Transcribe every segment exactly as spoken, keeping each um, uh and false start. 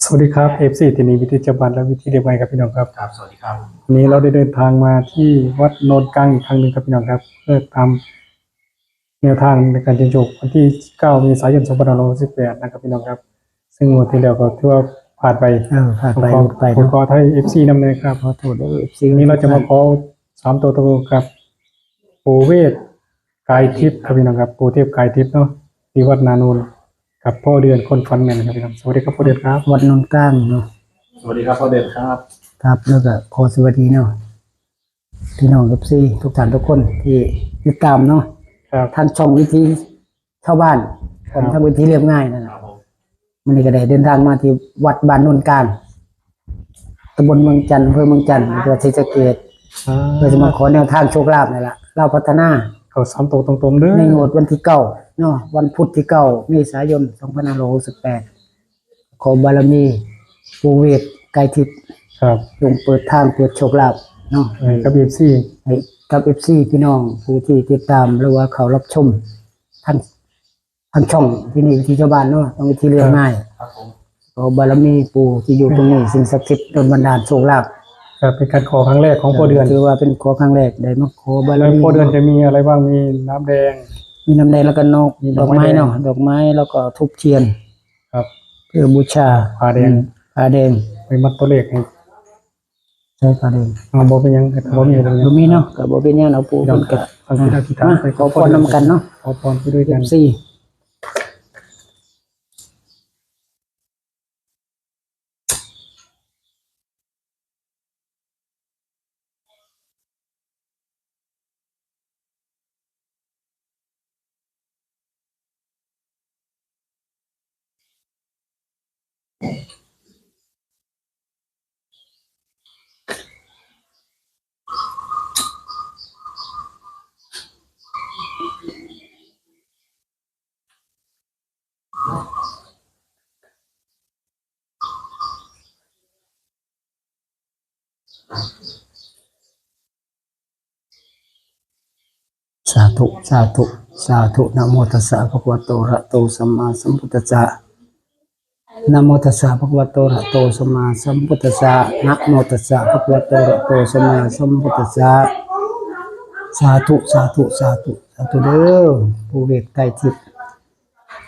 สวัสดีครับ เอฟซี ที่นี่วิธีชาวบ้านและวิธีเรียบง่ายครับพี่น้องครับ ครับ สวัสดีครับ วันนี้เราได้เดินทางมาที่วัดโนนกลางอีกครั้งหนึ่งครับพี่น้องครับ เพื่อตามแนวทางในการเสี่ยงโชควันที่เก้าเมษายนสองพันห้าร้อยหกสิบแปดนะครับพี่น้องครับ ซึ่งงวดที่แล้วก็ถือว่าพลาดไป เออพลาดไป ผมขอ หลุดไปเนาะ ผมขออภัย เอฟซี นำเลยครับ ขอโทษเด้อ เอฟซี วันนี้เราจะมาขอสามตัวตรงๆครับ ปู่เวทกายทิพย์ครับพี่น้องครับ ปู่เทพกายทิพย์เนาะ ที่วัดนาโนน กับพ่อเดือนคนฝันแม่นครับพี่น้อง สวัสดีครับพ่อเดือนครับ วัดโนนกลางเนาะ สวัสดีครับพ่อเดือนครับ ครับ แล้วก็ขอสวัสดีเนาะ พี่น้อง เอฟซี ทุกท่านทุกคนที่ติดตามเนาะ ครับ ทางช่องวิธีชาวบ้าน ครับ ของทางวิธีเรียบง่ายนั่นแหละ ครับผม มื้อนี้ก็ได้เดินทางมาที่วัดบ้านโนนกลาง ตำบลเมืองจันทน์ อำเภอเมืองจันทน์ จังหวัดศรีสะเกษ อ่า เพื่อจะมาขอแนวทางโชคลาภนี่แหละ ลาวพัฒนา เข้าสามตัวตรงๆเด้อ ในงวดวันที่เก้าเนาะ วันพุธที่เก้าเมษายนสองพันห้าร้อยหกสิบแปด ขอบารมีปู่เวทกายทิพย์ ครับ จงเปิดทางเปิดโชคลาภเนาะ ให้กับ เอฟซี ให้กับ เอฟซี พี่น้องผู้ที่ติดตามหรือว่าเข้ารับชมทาง ทางช่องที่นี่วิธีชาวบ้านเนาะ ทางวิธีเรียบง่าย ครับผม ขอบารมีปู่ที่อยู่ตรงนี้ สิ่งศักดิ์สิทธิ์ดลบันดาลโชคลาภ ครับ เป็นการขอครั้งแรกของพ่อเดือน ถือว่าเป็นขอครั้งแรกได้มาขอบารมี แล้วพ่อเดือนจะมีอะไรบ้าง มีน้ำแดง มีน้ำแดงแล้วก็นก มีดอกไม้ ดอกไม้เนาะ ดอกไม้แล้วก็ธูปเทียน ครับ เพื่อบูชา ผ้าแดง อืม ผ้าแดง ไปมัดตัวเลขให้ ใช่ ผ้าแดง อ่า บ่เป็นหยังครับ บ่มี บ่เป็นหยัง บ่มีเนาะ ก็บ่เป็นหยัง เอาปู่เพิ่นก็ เอาสิได้สิครับ มา ไปขอพรนำกันเนาะ ขอพรไปด้วยกัน เอฟซี สาธุ สาธุ สาธุ นะโมตัสสะ ภะคะวะโต อะระหะโต สัมมาสัมพุทธัสสะ นะโมตัสสะ ภะคะวะโต อะระหะโต สัมมาสัมพุทธัสสะ นะโมตัสสะ ภะคะวะโต อะระหะโต สัมมาสัมพุทธัสสะ สาธุ สาธุ สาธุ สาธุเด้อ ปู่เวทไกรทิพย์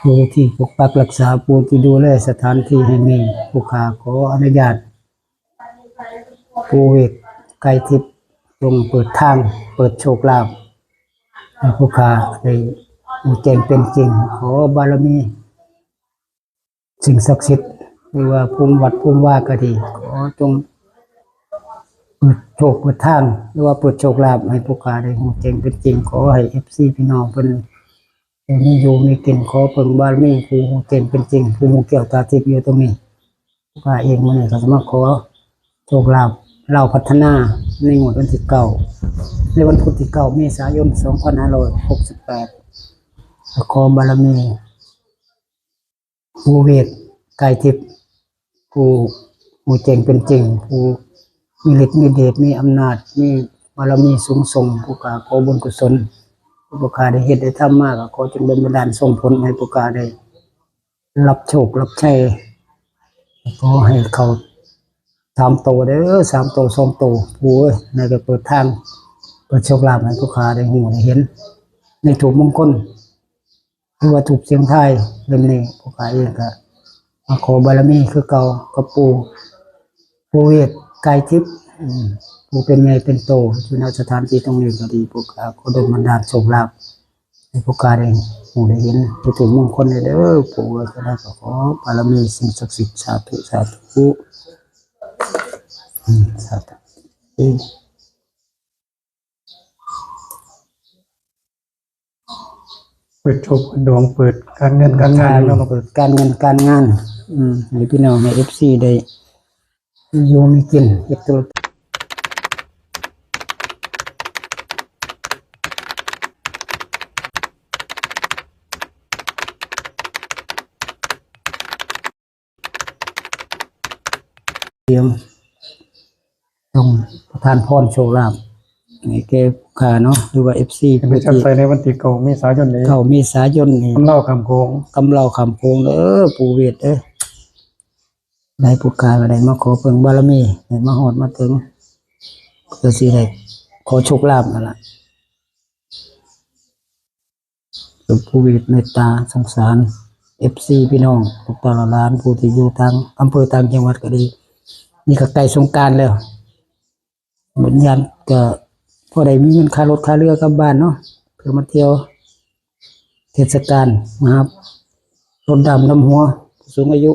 ผู้ที่ปกปักรักษา ผู้ที่ดูแลสถานที่แห่งนี้ ผู้ข้าขออนุญาต ปู่เวทไกรทิพย์ จงเปิดทาง เปิดโชคลาภ ให้ผู้ข้าได้รู้แจ้งเป็นจริง ขอบารมี สิ่งศักดิ์สิทธิ์ หรือว่าภูมิวัดภูมิวาก็ดี ขอจงเปิดโชคเปิดทาง หรือว่าเปิดโชคลาภให้ผู้ข้าได้รู้แจ้งเป็นจริง ขอให้ เอฟซี พี่น้องเพิ่นได้มีอยู่มีกิน ขอเพิ่งบารมีผู้รู้แจ้งเป็นจริง ผู้รู้แก้วตาทิพย์อยู่ตรงนี้ ผู้ข้าเองมื้อนี้ก็จะมาขอโชคลาภลาวพัฒนาในงวดวันที่เก้า ในวันพุธที่เก้าเมษายนสองพันห้าร้อยหกสิบแปด ขอบารมี ปู่เวทไกรทิพย์ ผู้รู้แจ้งเป็นจริง ผู้มีฤทธิ์มีเดช มีอำนาจ มีบารมีสูงส่ง ผู้ข้าขอบุญกุศล ผู้ข้าได้เฮ็ดได้ทำมา ก็ขอจงดลบันดาลส่งผลให้ผู้ข้าได้รับโชครับชัย ขอให้เข้าสามโตเด้อ สามโตสองโต ปู่เอ้ย ให้ได้เปิดทาง เปิดโชคลาภให้ผู้ข้าได้รู้ได้เห็น ในธูปมงคล หรือว่าธูปเสียงทายเล่มนี้ ผู้ข้าเองก็มาขอบารมีคือเก่ากับปู่ ปู่เวทไกรทิพย์ อืม ผู้เป็นใหญ่เป็นโตอยู่ณสถานที่ตรงนี้ก็ดี ผู้ข้าขอดลบันดาลโชคลาภให้ผู้ข้าได้รู้ได้เห็นวัตถุมงคลเด้อ ปู่เอ้ย ก็ได้ก็ขอบารมีสิ่งศักดิ์สิทธิ์ สาธุ สาธุ อืม สาธุ อืม เปิดโชคเปิดดวง เปิดการเงินการงาน เปิดการเงินการงาน อืม ให้พี่น้อง ให้ เอฟซี ได้อยู่มีกิน เฮ็ดธุรกิจ เตรียมส่งประทานพรโชคลาภให้แก่ผู้ข้าเนาะ หรือว่า เอฟซี จะไปจัดใส่ในวันที่เก้าเมษายนนี้ เก้าเมษายนนี้ กำลาวข้ามโขง กำลาวข้ามโขงเด้อ ปู่เวทเด้อ ได้ผู้กล้าก็ได้มาขอเพิ่งบารมี ได้มาฮอดมาถึง เพื่อสิได้ขอโชคลาภนั่นล่ะ เพิ่นผู้มีเมตตาสงสาร เอฟซี พี่น้อง ลูกเต้าหลาน ผู้ที่อยู่ต่างอำเภอต่างจังหวัดก็ดี นี่ก็ใกล้สงกรานต์แล้ว บุญญาณก็พอได้มีเงินค่ารถค่าเรือกลับบ้านเนาะ เพื่อมาเที่ยวเทศกาลนะครับ รถดำดำหัว ผู้สูงอายุ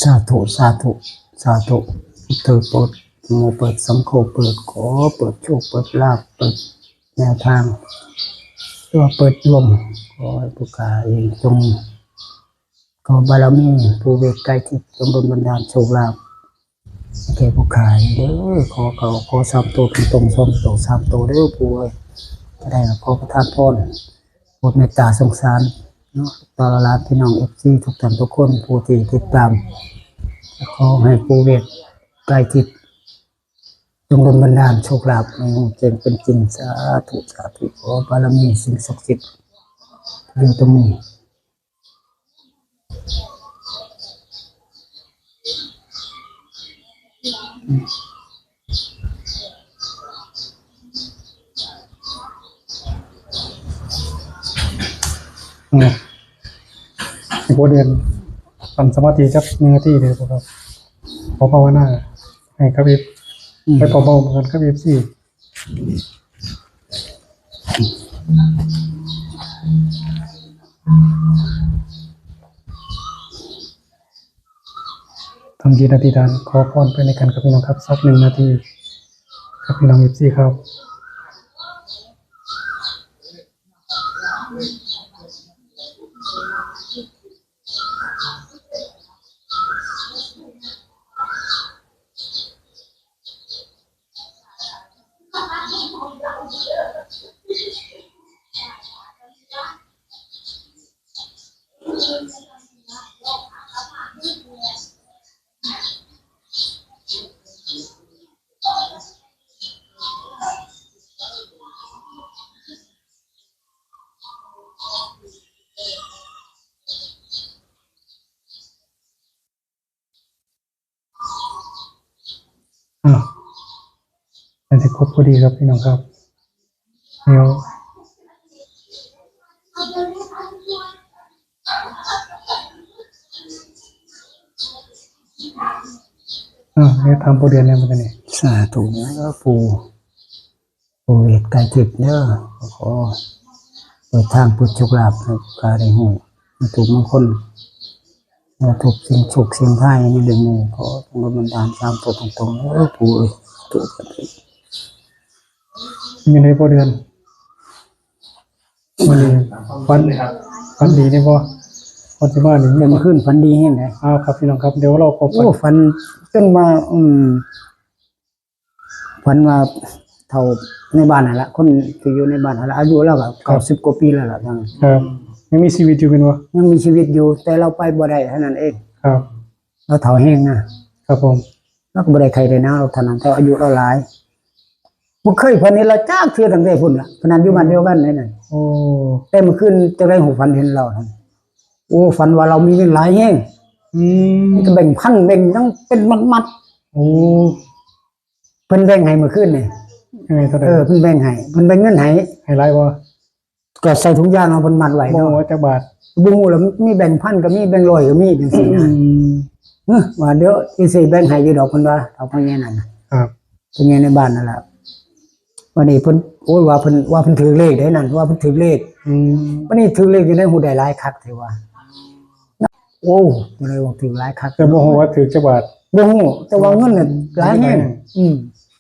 สาธุ สาธุ สาธุ เธอเปิดหมู่เปิดสังโฆ เปิดขอ เปิดโชค เปิดลาภ เปิดแนวทาง ตัวเปิดดวง ขอให้ผู้ข้าเองจง ขอบารมี ปู่เวทไกรทิพย์ จงดลบันดาลโชคลาภ แก่ผู้ข้าเด้อ ขอเขา ขอสามตัวตรงๆ สองตัว สามตัวเด้อ ปู่เอ้ย จะได้ขอประทานพร โปรดเมตตาสงสารเนาะ ต่อหลานพี่น้อง เอฟซี ทุกท่านทุกคน ผู้ที่ติดตาม ขอให้ปู่เวทไกรทิพย์ จงดลบันดาลโชคลาภให้ฮู้แจ้งเป็นจริง สาธุ สาธุ ขอบารมีสิ่งศักดิ์สิทธิ์อยู่ตรงนี้ อืม ให้พ่อเดือนทำสมาธิจักหนึ่งนาทีเด้อครับ ขอภาวนาให้ครับ อืม ไปพร้อมๆกันครับ เอฟซี ทำจิตอธิษฐานขอพรไปในกันครับพี่น้องครับ สักหนึ่งนาที ครับพี่น้อง เอฟซี ครับ อ่า มันจะครบพอดีครับพี่น้องครับ เดี๋ยว อ่า เดี๋ยวทำโปรเดือนเนี่ยมันจะเนี่ย สาธุนะปู่ ปู่เวทไกรทิพย์เด้อ ขอเปิดทางเปิดโชคลาภให้ข้าได้ฮู้วัตถุมงคล วัตถุเสี่ยงโชคเสี่ยงไทายในเรื่องนี้ ขอจงดลบันดาลสามตัวตรงๆ เด้อปู่เอ้ย สาธุ ยังไงพ่อเดือน วันนี้ฝัน ฝันดีนี่บ่ วันที่มานี่ เดี๋ยวเมื่อคืนฝันดีแฮงเลย อ้าว ครับพี่น้องครับ เดี๋ยวเราก็ฝัน โอ้ ฝันจนว่า อืม ฝันว่าเฒ่าในบ้านนั่นละ คนที่อยู่ในบ้านนั่นละ อายุเราก็ ครับ เก้าสิบกว่าปีแล้วล่ะ ครับ ยังมีชีวิตอยู่เป็นบ่ ยังมีชีวิตอยู่ แต่เราไปบ่ได้เท่านั้นเอง ครับ เราเฒ่าแฮงนะ ครับผม เราก็บ่ได้ไข้ได้หนาวเท่านั้น แต่อายุเราหลาย บ่เคยฝันเห็นเราจักเทื่อตั้งแต่พุ้นล่ะ ขนาดอยู่บ้านเดียวกันนี่น่ะ โอ้ แต่เมื่อคืนจั่งใด๋ฮู้ฝันเห็นเราหั่น โอ้ ฝันว่าเรามีเงินหลายแฮง อืม มันก็แบ่งพันแบ่งหยังเป็นมัดๆ โอ้ เพิ่นแบ่งให้เมื่อคืนนี่ ยังไงเท่าใด๋ เออ เพิ่นแบ่งให้ เพิ่นแบ่งเงินให้ ให้หลายบ่ ก็ใส่ถุงยางเอาเพิ่นมัดไว้ บ่ เนาะ ฮู้ว่าจักบาท บ่ฮู้ล่ะ มีแบ่งพันก็มี แบ่งร้อยก็มี จังซี่นะ อืม เอ้อ ว่าเดี๋ยวสิแบ่งให้อยู่ดอก เพิ่นว่า เฒ่าพ่อใหญ่นั่นน่ะ ครับ พ่อใหญ่ในบ้านนั่นล่ะ วันนี้เพิ่น โอ้ย ว่าเพิ่น ว่าเพิ่นถืกเลขเด้นั่น ว่าเพิ่นถืกเลข อืม วันนี้ถืกเลขอยู่ในฮู้ได้หลายคักแท้ว่า โอ้ จั่งใด๋ว่าถืกหลายคัก แต่บ่ฮู้ว่าถืกจักบาท บ่ฮู้ แต่ว่าเงินน่ะหลายแฮง อืม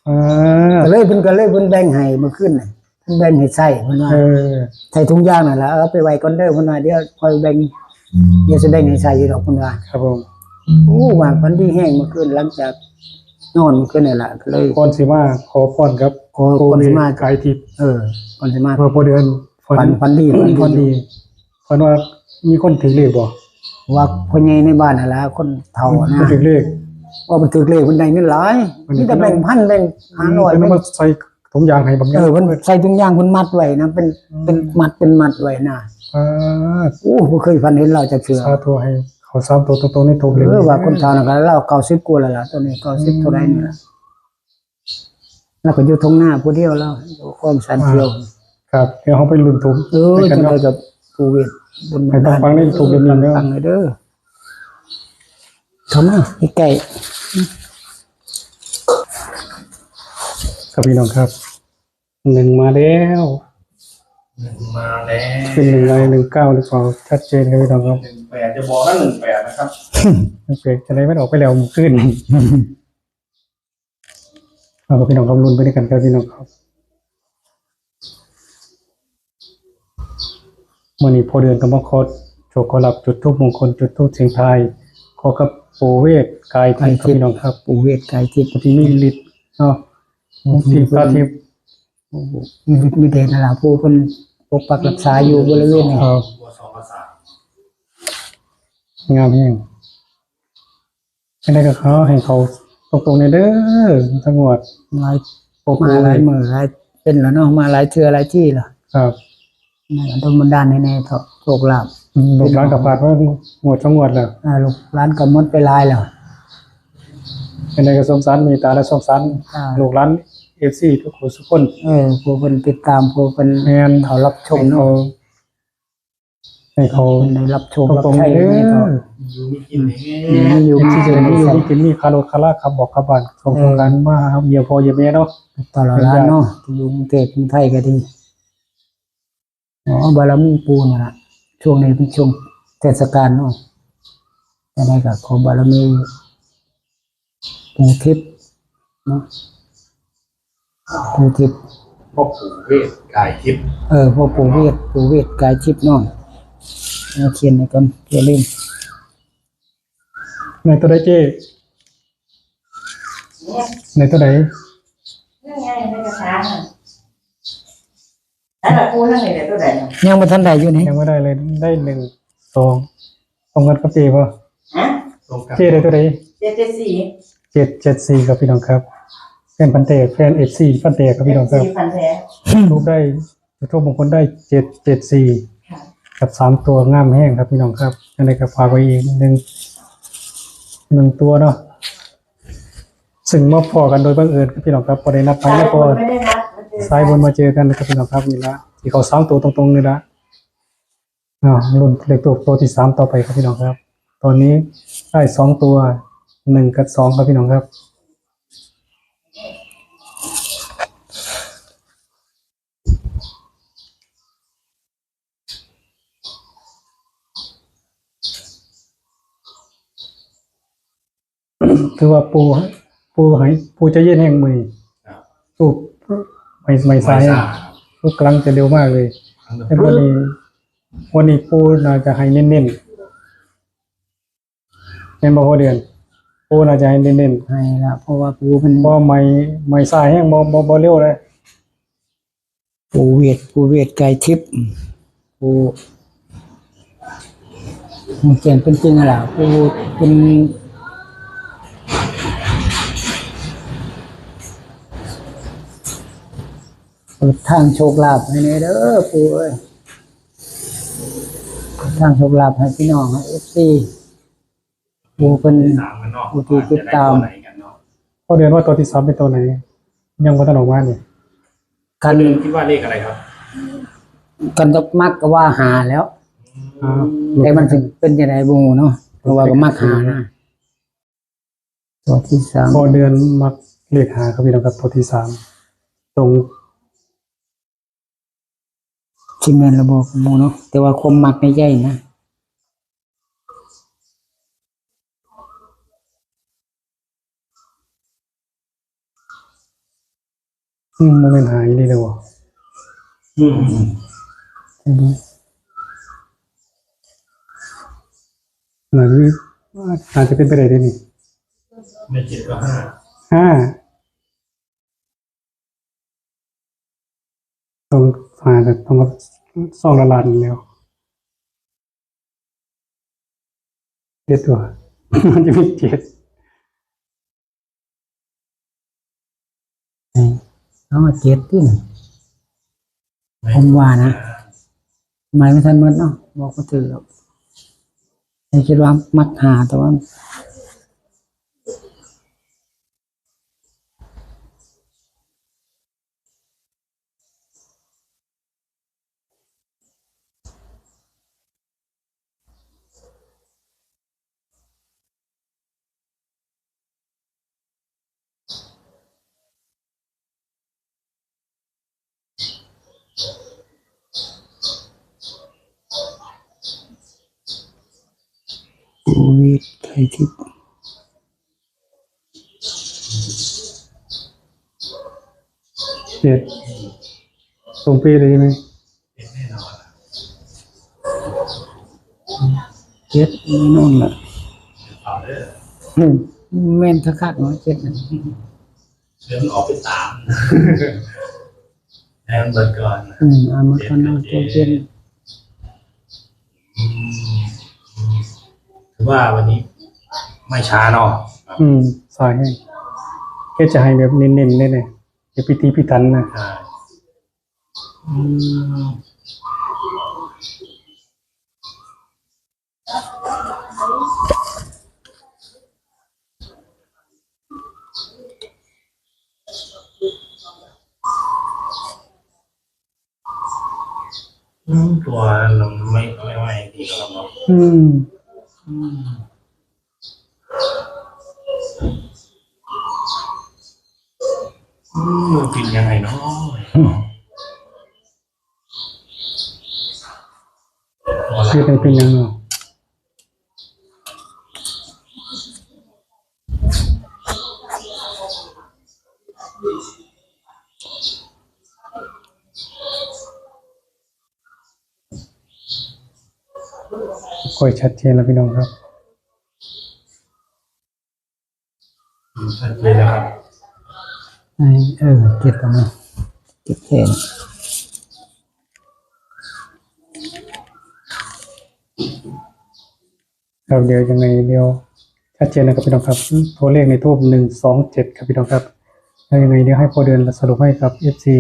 อ่า ก็เลยเพิ่น ก็เลยเพิ่นแบ่งให้เมื่อคืนน่ะ เพิ่นแบ่งให้ใช้ เพิ่นว่า เออ ใส่ถุงยางนั่นล่ะ เอาไปไว้ก่อนเด้อ เพิ่นว่า เดี๋ยวค่อยแบ่ง เดี๋ยวสิแบ่งให้ใช้อยู่ดอก เพิ่นว่า ครับผม โอ้ ว่าฝันดีแฮงเมื่อคืน หลังจากนอนเมื่อคืนนี่ล่ะ ก็เลย ก่อนสิมาขอพรกับ ขอ ปู่ ก่อนสิมา เวทไกรทิพย์ เออ ก่อนสิมา เพื่อพ่อเดือน ฝัน ฝันดี ฝันดี ฝันว่ามีคนถือเลขบ่ ว่าพ่อใหญ่ในบ้านนั่นล่ะ คนเฒ่านะ มันถือเลข ว่ามันถือเลข มันได้เงินหลาย มันได้ มีแต่แบงค์พัน แบงค์ห้าร้อย มันมาใส่ถุงยางให้บักใหญ่ เออ มันใส่ถุงยาง มันมัดไว้นะ เป็น อืม เป็นมัด เป็นมัดไว้นะ อ่า โอ้ บ่เคยฝันเห็นลาวจักเทื่อ สาธุ ให้เข้าสามตัวตรงๆ ในถูกเลข เออ ว่าคนเฒ่านั่นก็ลาวเก้าสิบกว่าแล้วล่ะ ตอนนี้เก้าสิบ อืม เท่าใดนี่ล่ะ แล้วก็อยู่ทุ่งนาผู้เดียวแล้ว อยู่ความสันเดียว อ่า ครับ เดี๋ยวเราไปลุ้นถูก เออ ด้วยกันเนาะ จังใดกับปู่เวทบน ให้ฟังๆ ได้ถูกเดี๋ยวนี้เด้อ ฟังๆ เลยเด้อ เข้ามาใกล้ๆ ครับพี่น้องครับ หนึ่งมาแล้ว หนึ่งมาแล้ว เป็นหนึ่งอะไร หนึ่งเก้า หรือเปล่า ชัดเจนครับพี่น้องครับ หนึ่งแปด จะบอกว่า หนึ่งแปด นะครับ หนึ่งแปด จะได้ไม่ออกไปแล้วเมื่อคืน เอาพี่น้องครับ ลุ้นไปด้วยกันครับพี่น้องครับ มื้อนี้พ่อเดือนก็มาขอโชคขอลาภ จุดธูปมงคล จุดธูปเสี่ยงทาย ขอกับปู่เวทกายทิพย์ครับพี่น้องครับ ปู่เวทกายทิพย์ ที่มีฤทธิ์เนาะ ปู่ที่ตาทิพย์ โอ้โห มีฤทธิ์มีเดชนั่นล่ะ ผู้เพิ่นปกปักรักษาอยู่บริเวณนี้ ครับ งามแฮง จังใดก็ขอให้เขาตรงๆ เด้อ ทั้งงวด หลาย ปก มาหลายมื้อหลายเป็นแล้วเนาะ มาหลายเทื่อหลายที่แล้ว ครับ นั่นก็โดนบันดาลให้แน่เถาะ โชคลาภ อืม ลูกหลานก็พลาดมางวดสองงวดแล้ว อ่า ลูกหลานก็หมดไปหลายแล้ว จังใดก็สงสารเมตตาและสงสาร อ่า ลูกหลาน เอฟซี ทุกคนทุกคน เออ ผู้เพิ่นติดตาม ผู้เพิ่น แม่น เขารับชมเนาะ ให้เขา ให้เขาได้รับโชครับชัย ตรงๆ เด้อ แน่นอน อยู่มีกินแน่ อืม อยู่มีกิน มีอยู่มีกิน มีค่ารถค่าลาขับบอกขับบ้าน ส่ง เออ สงกรานต์มาหาเยี่ยมพ่อเยี่ยมแม่เนาะ ตลอดล้านเนาะ อยู่กรุงเทพฯกรุงไทยก็ดี อ๋อ บารมีปู่นั่นล่ะ ช่วงนี้เป็นช่วงเทศกาลเนาะ จังใดก็ขอบารมี ปู่ทิพย์เนาะ ปู่ทิพย์ พ่อปู่เวทกายทิพย์ เออ พ่อปู่เวท ปู่เวทกายทิพย์เนาะ เอาเขียนไว้ก่อน อย่าลืม ในตัวใดเจ้ ในตัวใด นี่ไง ในกระถางอะ แล้วล่ะ ปู่นั่นนี่แหละ ตัวใดเนาะ ยังบ่ทันได้อยู่นี่ ยังไม่ได้เลย ได้หนึ่งสอง ตรงกันกับเจ้บ่ ฮะ ตรงกัน เจ้ได้ตัวใด เจ็ดเจ็ดสี่ เจ็ดเจ็ดสี่ ครับพี่น้องครับ แฟนพันธุ์แท้ แฟน เอฟซี พันธุ์แท้ครับพี่น้องครับ เอฟซี พันธุ์แท้ ถูกได้ จุดธูปมงคลได้ เจ็ดเจ็ดสี่ ค่ะ กับสามตัวงามแฮงครับพี่น้องครับ จังใดก็ฝากไว้อีกหนึ่ง หนึ่งตัวเนาะ ซึ่งมาพ้อกันโดยบังเอิญครับพี่น้องครับ บ่ได้นัดหมายมาพ้อ ไม่ได้นัดมาเจอกัน สายบุญมาเจอกันนะครับพี่น้องครับ นี่ละ ที่เขาสามตัวตรงๆ นี่ละ อ่า ลุ้นเลขทูปตัวที่สามต่อไปครับพี่น้องครับ ตอนนี้ได้สองตัว หนึ่งกับสอง ครับพี่น้องครับ คือว่าปู่ ปู่ให้ ปู่จะเย็นแฮงมื้อนี้ ครับ ทูปไม่ ไม่สาย ไม่สาย ทุกครั้งจะเร็วมากเลย ครั้งเดียว แต่วันนี้ วันนี้ปู่น่าจะให้เน้นๆ แม่นบ่พ่อเดือน ปู่น่าจะให้เน้นๆ ให้ละ เพราะว่าปู่เป็น บ่ไม่ ไม่สายแฮง บ่ บ่ บ่เร็วเลย ปู่เวท ปู่เวทกายทิพย์ ปู่ มันเขียนเป็นจริงอะล่ะ ปู่เป็น เปิดทางโชคลาภให้แน่เด้อ ปู่เอ้ย เปิดทางโชคลาภให้พี่น้อง ให้ เอฟซี ผู้เพิ่น ติดตามกันเนาะ ผู้ที่ติดตาม ว่าจะได้ตัวไหนกันเนาะ พ่อเดือนว่าตัวที่สามเป็นตัวไหน ยังบ่ทันออกมานี่ คัน พ่อเดือนคิดว่าเลขอะไรครับ คันมักก็ว่าห้าแล้ว อ่า แต่มันสิเป็นจังได๋บ่ฮู้เนาะ เพราะว่าก็มักห้านะ ตัวที่สาม พ่อเดือนมักเลขห้าครับพี่น้องครับ ตัวที่สาม ตรง สิแม่นระบบหมู่เนาะ แต่ว่าความมักในใจนะ อืม บ่แม่นหายนี่เลยวะ อืม อืม น่าจะมี น่าจะเป็นไปได้เด้นี่ ไม่เจ็ดก็ห้า ห้า ต้องหาแบบต้อง ซองละล้านแล้ว เจ็ดตัว มันจะมีเจ็ด เอามาเจ็ดที่น่ะ ผมว่านะ หมายไม่ทันหมดเนาะ บอกบ่ถืกหรอก แต่คิดว่ามักห้า แต่ว่า โควิด ไข้ทิพย์ เจ็ด ตรงเป๊ะเลยใช่ไหม เจ็ดแน่นอนล่ะ อืม แม่นคักๆเนาะ เจ็ดน่ะ เดี๋ยวมันออกไปสาม ให้มันเบิดก่อน อืม เอามาก่อนเนาะ เจ็ด เจ็ด อืม อืม ถือว่าวันนี้ไม่ช้าเนาะ อืม สายให้ แค่จะให้แบบเน้นๆ ได้เลย อย่าพิถีพิถันนะ ใช่ อืม อืม ตัวมันไม่ ไม่ ไม่ดีแล้วเนาะ อืม อืม อืม มันเป็นยังไงเนาะ คือมันเป็นยังไง ค่อยชัดเจนแล้วพี่น้องครับ อืม ชัดเจนแล้วครับ เออ เออ เก็บตรงนี้ เก็บแขน ครับ เดี๋ยวยังไงเดี๋ยวชัดเจนนะครับพี่น้องครับ ตัวเลขในทูป หนึ่งสองเจ็ด ครับพี่น้องครับ แล้วยังไงเดี๋ยวให้พ่อเดือนสรุปให้กับ เอฟซี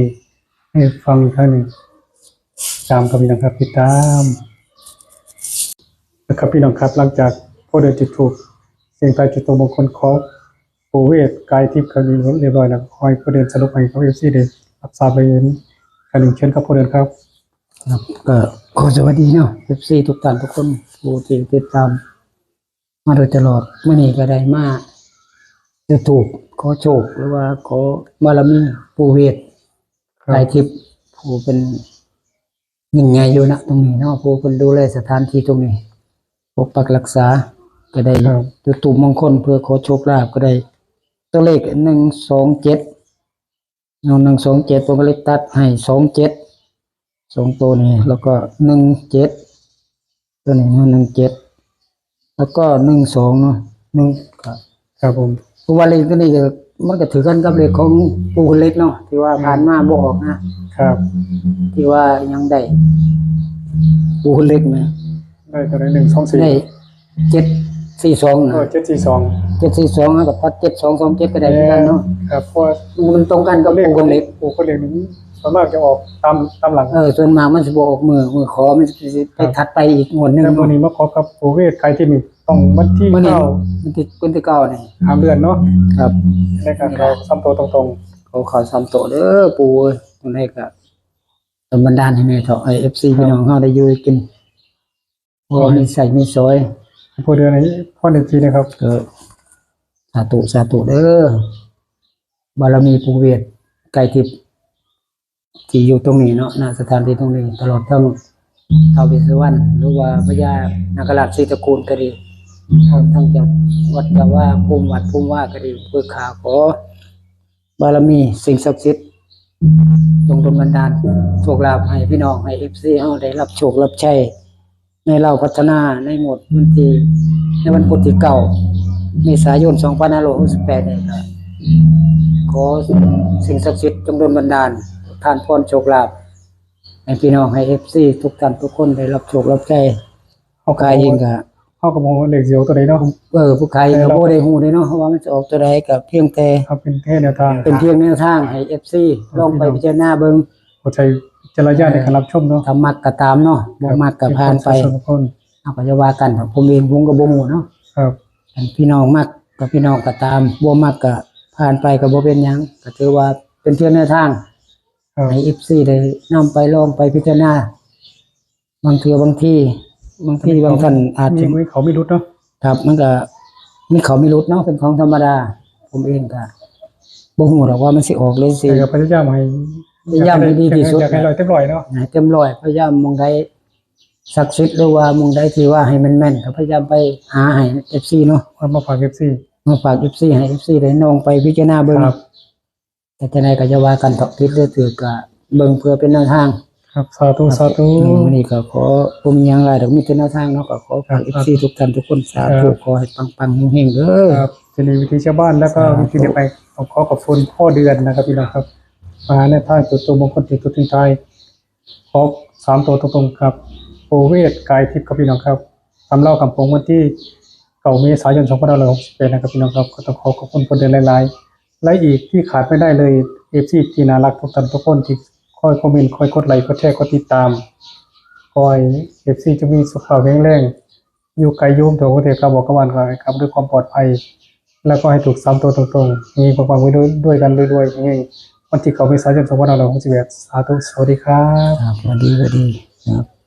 ให้ฟังอีกครั้งหนึ่ง ตามครับพี่น้องครับ ติดตามนะครับพี่น้องครับ หลังจากพ่อเดือนจุดธูปเสี่ยงทายจุดตัวมงคลขอปู่เวทกายทิพย์ครับเรียบร้อยแล้ว ขอให้พ่อเดือนสรุปให้กับ เอฟซี ได้รับทราบไปเห็นกันหนึ่ง เชิญครับพ่อเดือนครับ ครับ ก็ขอสวัสดีเนาะ เอฟซี ทุกท่านทุกคน ผู้ที่ติดตามมาโดยตลอด มื้อนี้ก็ได้มาจุดธูปขอโชค หรือว่าขอบารมีปู่เวท ครับ กายทิพย์ ผู้เป็นยิ่งใหญ่อยู่นะตรงนี้เนาะ ผู้เป็นดูแลสถานที่ตรงนี้ ปกปักรักษา ก็ได้ ครับ จุดธูปมงคลเพื่อขอโชคลาภ ก็ได้ตัวเลข หนึ่งสองเจ็ด เนาะ หนึ่งสองเจ็ด ผมก็เลยตัดให้ สองเจ็ด สองตัวนี้ แล้วก็ หนึ่งเจ็ด ตัวนี้เนาะ หนึ่งเจ็ด แล้วก็ หนึ่งสอง เนาะ หนึ่ง ครับ ครับผม เพราะว่าเลขตัวนี้ก็ มันก็ถือกันกับเลขของปู่คนเล็กเนาะ ที่ว่าผ่านมาบ่ออกนะ ครับ ที่ว่ายังได้ ปู่คนเล็กนะ ได้เท่าไหร่ หนึ่งสองสี่ ได้ เจ็ดสี่สอง นะ เออ เจ็ดสี่สอง เจ็ดสี่สอง แล้วก็ตัด เจ็ดสองสองเจ็ด ก็ได้เหมือนกันเนาะ ครับ เพราะว่า มันตรงกันกับปู่คนเล็ก ปู่คนเล็กนี่ส่วนมากจะออกตาม ตามหลัง เออ ส่วนมากมันสิบ่ออกมื้อ มื้อขอมันสิไป ครับ ถัดไปอีกงวดหนึ่ง แต่มื้อนี้มาขอกับปู่เวทกายทิพย์นี่ต้องวันที่ มื้อนี้ เก้า วันที่ วันที่เก้านี่ ห้ามเลื่อนเนาะ ครับ แล้วก็เข้าสามตัวตรงๆ ขอเข้าสามตัวเด้อปู่เอ้ย จั่งใดก็ดลบันดาลให้แน่เถาะ ให้ เอฟซี ครับ พี่น้องเฮาได้อยู่ได้กิน พอมีใช้มีสอย ให้พ่อเดือนให้พรอีกทีนะครับ ก็ สาธุ สาธุเด้อ บารมีปู่เวทกายทิพย์ ที่อยู่ตรงนี้เนาะ ณ สถานที่ตรงนี้ ตลอดทั้งท้าวเวสสุวรรณ หรือว่าพญานาคราชสี่ตระกูลก็ดี พร้อมทั้งเจ้าวัดเจ้าวา ภูมิวัดภูมิวาก็ดี เพื่อข้าขอ บารมีสิ่งศักดิ์สิทธิ์ จงดลบันดาลโชคลาภให้พี่น้อง ให้ เอฟซี เฮาได้รับโชครับชัย ในลาวพัฒนาในงวดวันที่ ในวันพุธที่ เก้า เมษายน สองพันห้าร้อยหกสิบแปด นี่ก็ขอสิ่งศักดิ์สิทธิ์จงดลบันดาล ทานพรโชคลาภ ให้พี่น้องให้เอฟซีทุกท่านทุกคนได้รับโชครับใช้ เขา ขายเองก็ เขาก็บอกว่าเลขสิออกตัวใดเนาะ เออผู้ขายเองก็บ่ได้ฮู้เลยเนาะว่ามันจะออกตัวใดก็เพียงแต่ ครับเป็นแค่แนวทาง เป็นเพียงแนวทางให้เอฟซีลองไปพิจารณาเบิ่ง โปรดใช้วิจารณญาณในการรับชมเนาะ ถ้ามักก็ตามเนาะบ่มักก็ผ่านไป ทุกคน เอาก็อย่าว่ากันเถาะผมเองผมก็บ่ฮู้เนาะ ครับ อันพี่น้องมักก็พี่น้องก็ตามบ่มักก็ผ่านไปก็บ่เป็นหยังก็ถือว่าเป็นเพียงแนวทาง ครับ ให้เอฟซีได้นำไปลองไปพิจารณา บางเทื่อบางทีบางทีบางท่านอาจ มี จะ มีเขามีรุดเนาะ ครับมันก็มีเขามีรุดเนาะเป็นของธรรมดา ผมเองก็บ่ฮู้ดอกว่ามันสิออกหรือสิ แต่ก็พยายามให้ พยายามให้ดีที่สุด อยากให้ร้อยเต็มร้อยเนาะ ให้เต็มร้อยพยายามมองได้ศักดิ์สิทธิ์หรือว่ามองได้ที่ว่าให้แม่นๆก็พยายามไปหาให้เอฟซีเนาะ เอามาฝากเอฟซี มาฝากเอฟซีให้เอฟซีได้น้องไปพิจารณาเบิ่ง ครับ แต่จังใดก็อย่าว่ากันเถาะผิดหรือถูกก็เบิ่งเพื่อเป็นแนวทาง ครับสาธุสาธุ อืมวันนี้ก็ขอผมยังหลายดอกมีแต่แนวทางเนาะก็ขอฝาก ครับ เอฟซีทุกท่านทุกคนสาธุ ครับ ขอให้ปังๆเฮงๆเด้อ ครับจะมีวิธีชาวบ้านแล้วก็ สาธุ วิธีเดียวไปต้องขอขอบคุณพ่อเดือนนะครับพี่น้องครับมาในทางจุดตัวมงคลถึงตัวทิ้งท้ายขอสามตัวตรงๆครับโอเวทกายทิพย์ครับพี่น้องครับตำเล่าคำพงวันที่เก้าเมษายนสองพันห้าร้อยหกสิบแปดนะครับพี่น้องครับก็ต้องขอขอบคุณพ่อเดือนหลายๆและอีกที่ขาดไม่ได้เลยเอฟซีที่น่ารักทุกท่านทุกคนที่คอยคอมเมนต์คอยกดไลค์กดแชร์กดติดตามคอยเอฟซีจะมีสุขภาพแข็งแรง อยู่ไกลอยุ่ห่างแต่กรุงเทพฯกลับบ้านก็ให้กลับด้วยความปลอดภัย แล้วก็ให้ถูกสามตัวตรงๆมีความหวังไว้ด้วยด้วยกันด้วยๆนี่วันที่เก้าเมษายนสองพันห้าร้อยหกสิบแปดสาธุสวัสดีครับ ครับสวัสดีสวัสดีครับ